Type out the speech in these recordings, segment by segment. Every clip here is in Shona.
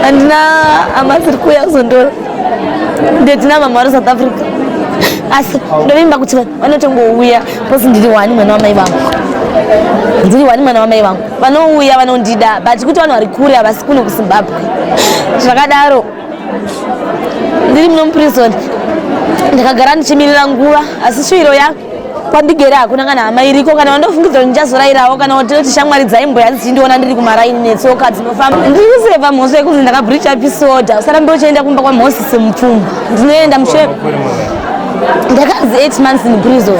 Handina hama dziri kuuya kuzondora, ndedina mama vari South Africa, asi ndovimba kuti vanhu vanotongouya bcause ndiri wani mwana wamai vangu, ndiri wani mwana wamai vangu. Vanouya vanondida, but kuti vanhu vari kure, havasi kuno kuZimbabwe. Zvakadaro, ndiri muno muprison, ndakagara ndichimirira nguva, asi shuviro yangu kwandigere hakuna kana hama iriko kana vandofungidzira kuti ndichazorayirawo, kana kuti shamwari dzaimboya dzichindiona ndiri kumaraini netsoka dzinofamba. Ndiri kuseva mhosva yekunzi ndakabreacha peace order, usarambe uchienda kumba kwaMoses Mupfumba. Ndinoenda mushe. Ndakanzi 8 months in prison.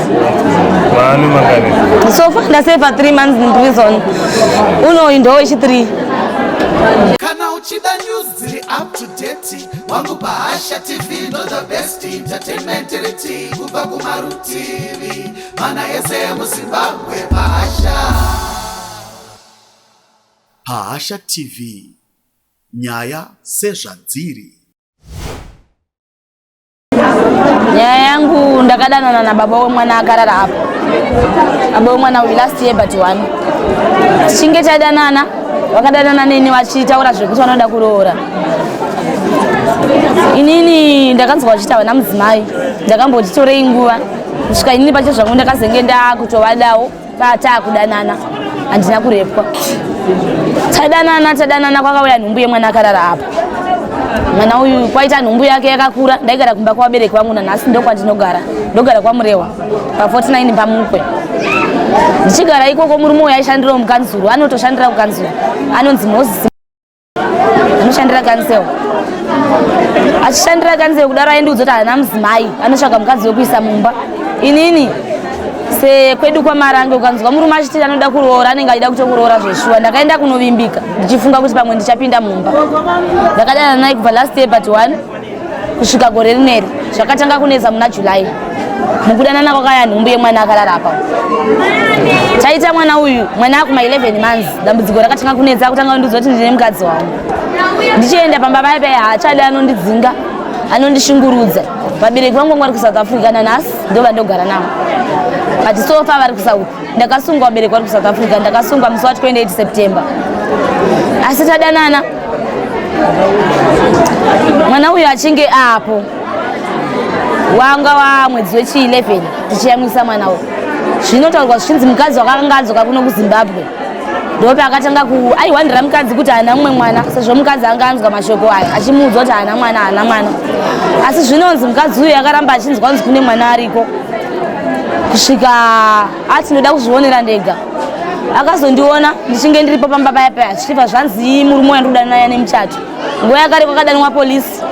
Manu mangani? So far ndaseva 3 months in prison, unoyu ndowechi 3. Kana uchida news dziri up to date wangu, paHasha TV ndo the best entertainment riti kubva kumarutivi mana ese emuZimbabwe. Pahasha, paHasha TV, nyaya sezvadziri. Nyaya yangu, ndakadanana nababa wemwana akarara apo, baba wemwana uyu, last year but one. Tichinge tadanana, vakadanana neni vachitaura zvekuti vanoda kuroora. Inini ndakanzwa vachiti havana mudzimai. Ndakamboti torei nguva kusvika inini pacho zvangu ndakazenge ndakutovadawo. Pataakudanana, handina kurepwa, tadanana, tadanana, kwakauya nhumbu yemwana akarara apa. Mwana uyu kwaita nhumbu yake yakakura. Ndaigara kumba kwavabereki vangu, nanhasi ndokwandinogara, ndogara kwaMurewa pa49 paMukwe. Ndichigara ikoko, murume uyu aishandirawo mukanzuru, anotoshandira kukanzuru, anonzi Moses, anoshandira council. Achishandira council kudaro, aindiudza kuti haana mudzimai, anotsvaga mukadzi wekuisa mumba. Inini sekwedu kwaMarange, ukanzwa murume achiti anoda kuroora, anenge achida kutokuroora zveshuwa. Ndakaenda kunovimbika ndichifunga kuti pamwe ndichapinda mumba. Ndakadana naye kubva last year but one kusvika gore rineri. Zvakatanga kunetsa muna July. Mukudanana kwakaya nhumbu yemwana akarara apa. Taita mwana uyu, mwana akuma 11 months, dambudziko rakatanga kunetsa, kutanga kundiudza kuti ndine mukadzi wangu. Ndichienda pamba paya paya, haachadi, anondidzinga, anondishungurudza. Vabereki vangu vangu vari kuSouth Africa, nanhasi ndo vandogara navo, but so far vari kuSouth. Ndakasungwa vabereki vari kuSouth Africa. Ndakasungwa musi wa28 September, asi tadanana mwana uyu achinge apo wanga wa mwedzi wechi11 tichiyamwisa mwana uyu. Zvinotaurwa zvichinzi mukadzi wakanga adzoka kuno kuZimbabwe, ndopaakatanga ku aiwandira mukadzi kuti haana mumwe mwana, sezvo mukadzi anga anzwa mashoko aya achimuudza kuti haana mwana, haana mwana. Asi zvinonzi mukadzi uyu akaramba achinzwa kunzi kune mwana ariko, kusvika ati ndoda kuzvionera ndega. Akazondiona ndichinge ndiripo pamba paya paya, zvichibva zvanzi murume uyu ndikudanana naye nemuchato. Nguva yakare kwakadanwa polisi.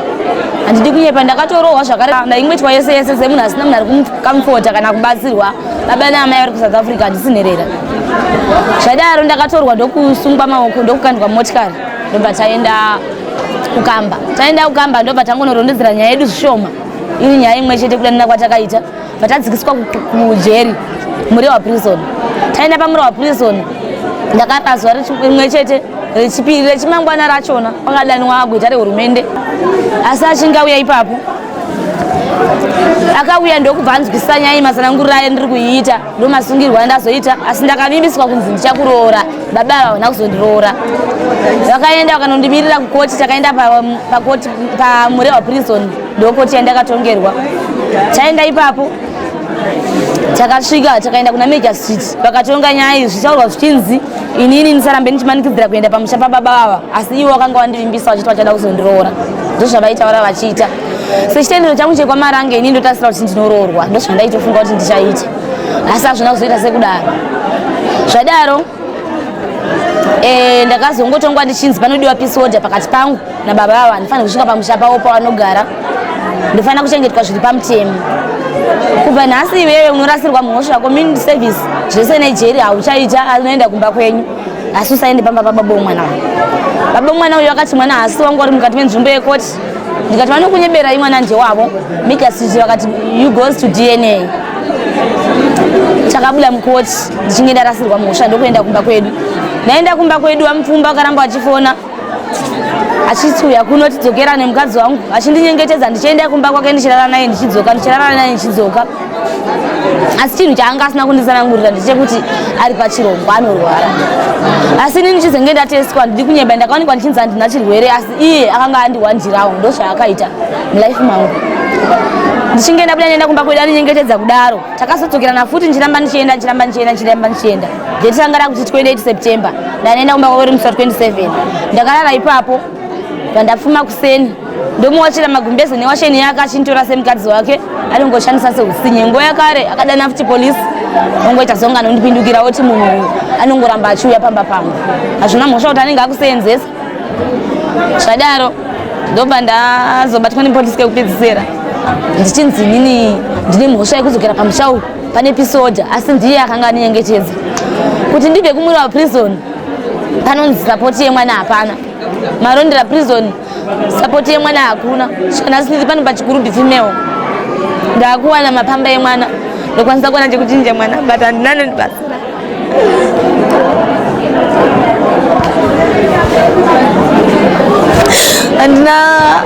Handidi kunyepa, ndakatorohwa zvakare, ndaingoitwa yese yese semunhu asina munhu ari kumukamfota kana kubatsirwa. Baba naamai vari kuSouth Africa, handisi nherera. Zvadaro, ndakatorwa ndokusungwa maoko, ndokukandwa motikari, ndobva taenda kukamba. Taenda kukamba, ndobva tangonorondedzera nyaya yedu zvishoma, iri nyaya imwe chete, kudanana kwatakaita. Vatadzikiswa kujeri, Murewa Prison. Taenda paMurewa Prison, ndakapa zuva rimwe chete, rechipiri, rechimangwana rachona kwakadanwa gweta rehurumende. Asi achinge auya ipapo, akauya ndokubva anzwisisa nyaya masananguriro ayo ndiri kuiita, ndomasungirwo andazoita. Asi ndakavimbiswa kunzi ndichakuroora. Baba ava havana kuzondiroora, vakaenda vakanondimirira kukoti. Takaenda pakoti paMurewa Prison, ndokoti yandakatongerwa. Taenda ipapo, takasvika, takaenda kuna magistrate, vakatonga nyaya iyi. Zvichaurwa zvichinzi inini ndisarambe ndichimanikidzira kuenda pamusha pababa vava, asi ivo vakanga vandivimbisa vachiti vachada kuzondiroora. Ndozvavaitaura vachiita. Sechitendero changu chekwaMarange, inini ndotarisira kuti ndinoroorwa, ndozvandaitofunga kuti ndichaita, asi hazvina kuzoita sekudaro. Zvadaro, ndakazongotongwa ndichinzi panodiwa peace order pakati pangu nababa vavo. Handifaniri kusvika pamusha pavo pavanogara, ndofanira kuchengetwa zviri pamutemo. Kubva nhasi iwewe unorasirwa mhosva, community service zvese nejeri hauchaita, anoenda kumba kwenyu, asi usaende pamba pababa womwana wangu. Baba womwana uyu akati mwana haasi wangu, ari mukati menzvimbo yekoti. Ndikati vanokunyeberai, mwana ndewavo. Magistrate vakati you goes to DNA. Takabuda mukoti ndichinge ndarasirwa mhosva, ndokuenda kumba kwedu. Ndaenda kumba kwedu, vaMupfumba vakaramba vachifona achiti uya kuno, tidzokera nemukadzi wangu, achindinyengetedza. Ndichienda kumba kwake, ndichirara naye, ndichidzoka, ndichirara naye, ndichidzoka. Asi chinhu chaanga asina kunditsanangurira ndechekuti ari pachirongwa anorwara. Asi inini ndichizenge ndateswa, ndiri kunyeba, ndakaonekwa ndichinzi handina chirwere, asi iye akanga andiwanjirawo. Ndozvaakaita mulife mangu. Ndichinge ndabuda ndienda kumba kwedu andinyengetedza kudaro, takazodzokerana futi, ndichiramba ndichienda, ndichiramba ndichienda, ndichiramba ndichienda. Date ranga rakuti 28 September, ndanoenda kumba kwavo musi wa 27. Ndakarara ipapo, vandapfuma kuseni ndomuwachira magumbeze newasheni yake, achinditora semukadzi wake, anongoshandisa seutsinye. Nguva yakare akadana futi polisi, ongoita songa anondipindukira, oti munhu uyu anongoramba achiuya pamba pangu, hazvina mhosva kuti anenge akuseenzesa. Zvadaro ndobva ndazobatwa nepolisi kekupedzisira, ndichinzi inini ndine mhosva yekudzokera pamusha uyu pane peace order, asi ndiye akanga andinyengetedza kuti ndibve kuMurehwa Prison. Panonzi support yemwana hapana, Marondera Prison support yemwana hakuna. Nhasi ndiri pano paChikurubi Female, ndakuwana mapamba emwana, ndokwanisa kuwana chekuchinja mwana, but handina anondibatsira. Handina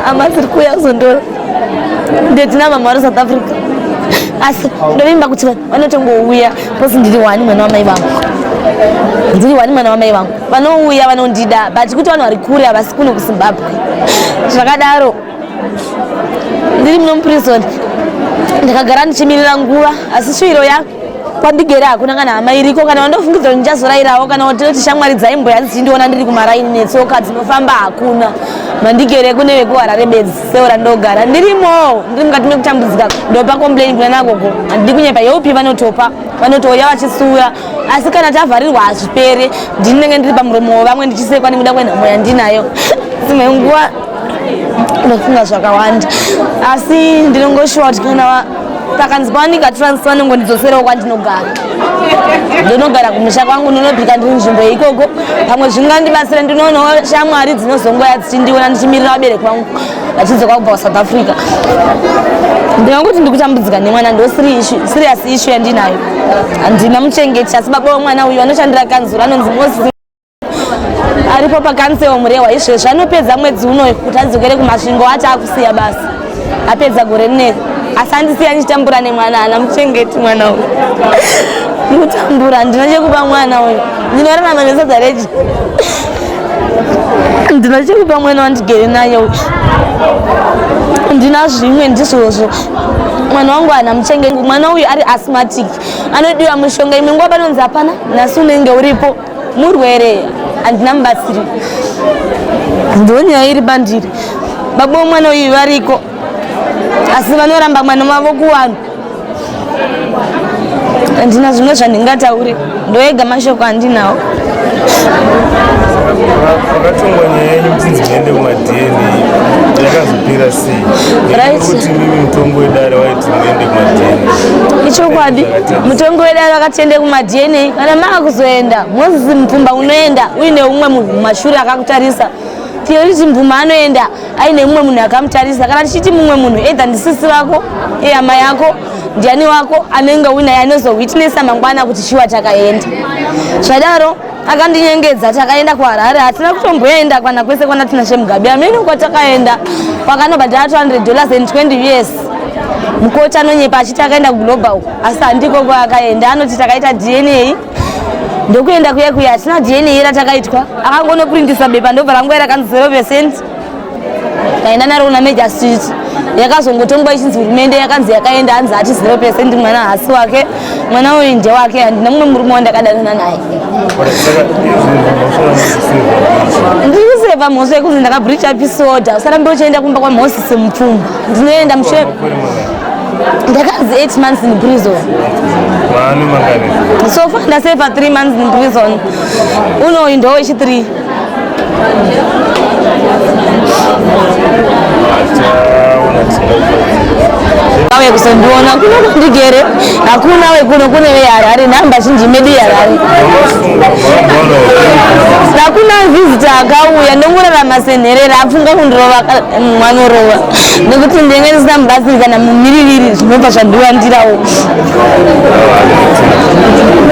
hama dziri kuuya kuzondora, ndedina mama vari South Africa, asi ndovimba kuti vanhu vanotongouya posi. Ndiri wani mwana wamai vangu, ndiri wani mwana wamai vangu, vanouya vanondida, but kuti vanhu vari kure, havasi kuno kuZimbabwe. Zvakadaro ndiri muno muprison, ndakagara ndichimirira nguva, asi shuviro yangu kwandigere hakuna kana hama iriko, kana vandofungidzira kuti ndichazorayirawo, kana watinoti shamwari dzaimboya dzichindiona ndiri kumaraini netsoka dzinofamba, hakuna. Mandigere kune vekuHarare bedzi, seura ndogara ndirimo, ndiri mukati mekutambudzika. Ndopa complain kuna nagogo, handidi kunyepa, yeupi vanotopa, vanotouya vachisuya, asi kana tavharirwa hazvipere. Ndinenge ndiri pamuromo wevamwe ndichisekwa nekuda kwenhamo yandinayo. Dzimwe nguva ndofunga zvakawanda, asi ndinongoshuwa kuti kana pakanzi pawanika transfer, vanongondidzoserawo kwandinogara, ndinogara kumusha kwangu, ndinobika ndiri nzvimbo ikoko. Pamwe zvingandibatsira, ndinoonawo shamwari dzinozongoya dzichindiona ndichimirira vabereki vangu vachidzoka kubva kuSouth Africa. Ndinongoti ndikutambudzika nemwana, ndo serious issue yandinayo. Handina muchengeti, asi baba wemwana uyu anoshandira kanzuro, anonzi Moses, aripo pacouncil Murehwa izvezvi. Anopedza mwedzi unoyu kuti adzokere kuMasvingo, ati akusiya basa, apedza gore rineri, asi andisiya ndichitambura nemwana. Ana muchengeti mwana uyu, ndikutambura, handina chekupa mwana uyu. Ndinorarama nesadza reji, ndina chekupa mwana wandigere naye uyu, ndina zvimwe ndizvozvo. Mwana wangu haana muchengeti. Mwana uyu ari asthmatic, anodiwa mushonga. Imwe nguva panonzi hapana, nhasi unenge uripo, murwere, handina mubatsiri. Ndonyaya iri pandiri. Baba womwana uyu variko, asi vanoramba mwana wavo kuvanhu. Handina zvimwe zvandingataure, ndoega mashoko andinawo. Pakatongwa nyaya yenyu muchinzi muende kumaDNA, yakazopera sei? Kuti mimi mutongo wedare waiti muende kumaDNA? Ichokwadi, mutongo wedare wakatiende kumaDNA. Kana mava kuzoenda, Moses Mupfumba unoenda uine umwe munhu mumashure akakutarisa. Theority Mvuma anoenda aine mumwe munhu akamutarisa. Kana tichiti mumwe munhu, either ndisisi vako, ihama yako, ndiani wako anenge uinaye anozowitnessa mangwana kuti shuwa takaenda. Zvadaro akandinyengedza, takaenda kuHarare, hatina kutomboenda kwana kwese kwana Tinashe Mugabe, amene kwatakaenda kwakanobhadhara $200 and 20 US. Mukoti anonyepa achiti akaenda kuGlobal, asi handiko kwaakaenda. Anoti takaita DNA, ndokuenda kuya kuya, hatina DNA ratakaitwa. Akangonoprintisa bepa, ndobva ranguva rakanzi 0%. Kaenda naro kuna magistrate, yakazongotongwa ichinzi hurumende yakanzi yakaenda, hanzi ati 0%, mwana haasi wake, mwana uyu ndewake. Handina mumwe murume wandakadanana naye. Saka izvi mhosva yamukuseva? Ndiri kuseva mhosva yekunzi ndakabreacha peace order, usarambe uchienda kumba kwaMoses Mupfumba. Ndinoenda mushe. Makore mangani? Ndakanzi 8 months in prison. Maani mangani? So far ndasefa 3 months in prison, unoyu ndowechi 3. Achaona tisingakubatsira. Vauye kuzondiona kuno kundigere hakuna wekuno, kune veHarare, nhamba zhinji medu yeHarare. Vamasungwa mabwana. Hakuna visitor akauya, ndongorarama senherera. Apfunga kundirova mwanorova nekuti ndinenge ndisina mubatsiri kana mumiririri, zvinobva zvandiwandirawo.